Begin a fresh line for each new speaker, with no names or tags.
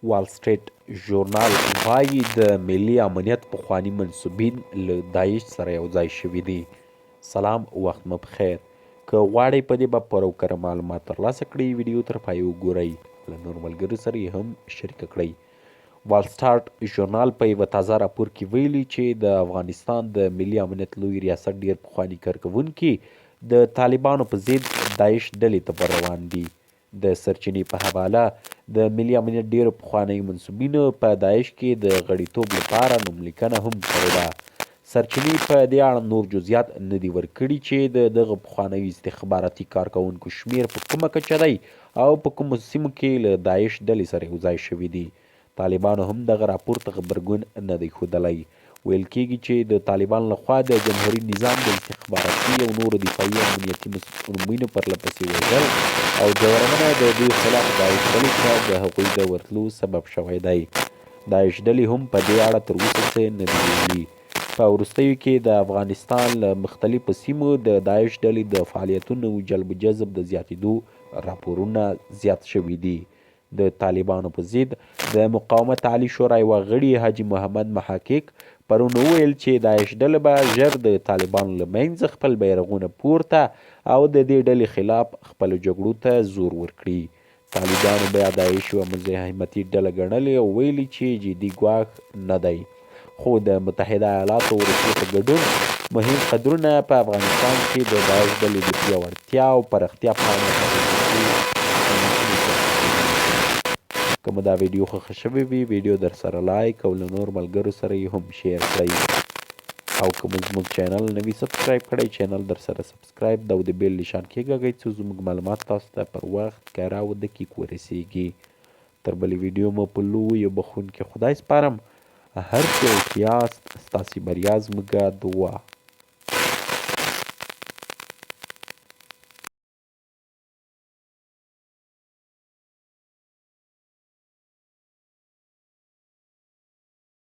والسټریټ ژورنال وايي، د ملي امنیت پخواني منسوبین له داعش سره یو ځای شوي دي. سلام وخت مو پخیر. که غواړئ په دې باب پوره او کره معلومات ترلاسه کړئ، ویډیو تر پایه وګورئ، له نورو ملګرو سره یې هم شریکه کړئ. والسټارټ ژورنال په یوه تازه راپور کې ویلي چې د افغانستان د ملي امنیت لوی ریاست ډېر پخواني کارکوونکي د طالبانو په ضد داعش ډلې ته ور روان دي. د سرچینې په حواله، د ملي امنیت ډېرو پخوانیو منسوبینو په داعش کې د غړیتوب لپاره نوملیکنه هم کړې ده. سرچینې په دې اړه نور جزییات نه دي ورکړي چې د دغه پخوانیو استخباراتي کارکوونکو شمېر په کومه کچه دی او په کومو سیمو کې له داعش ډلې سره یوځای شوي دي. طالبانو هم دغه راپور ته غبرګون نه دی ښودلی. ویل کېږي چې د طالبانو له خوا د جمهوري نظام د استخباراتي او نورو دفاعي او امنیتي مسؤلینو پرله پسې وژل او ځورونه د دوی خلاف داعش ډلې ته د هغوی د ورتلو سبب شوی دی. داعش ډلې هم په دې اړه تر اوسه څه نه دي ویلي. په وروستیو کې د افغانستان له مختلفو سیمو د داعش ډلې د فعالیتونو او جلب و جذب د زیاتېدو راپورونه زیات شوي دي. د طالبانو په ضد د مقاومت عالي شورا یوه غړي حاجي محمد محقق پرون وویل چې داعش ډله به ژر د طالبانو له منځه خپل بیرغونه پورته او د دې ډلې خلاف خپلو جګړو ته زور ورکړي. طالبانو بیا داعش یوه مزاحمتي ډله ګڼلې او ویلي چې جدي ګواښ نه دی. خو د متحده ایالاتو او روسیې په ګډون مهم قدرونه په افغانستان کې د داعش ډلې د پیاوړتیا او پراختیا په اړه که مو دا ویډیو خوښه شوې وي، ویډیو در سره لایک او له نور ملګرو سره یې هم شیر کړئ او که مو زموږ چینل نه وي سبسکرایب کړی، چینل در سره سبسکرایب او د بیل نشان کېکاږئ څو زموږ معلومات تاسو ته پر وخت، کره او دقیق ورسیږي. تر بلې ویډیو مو په لوی او بخښونکي خدای سپارم. هر چیرې چې یاست ستاسې بریا زموږ دعا.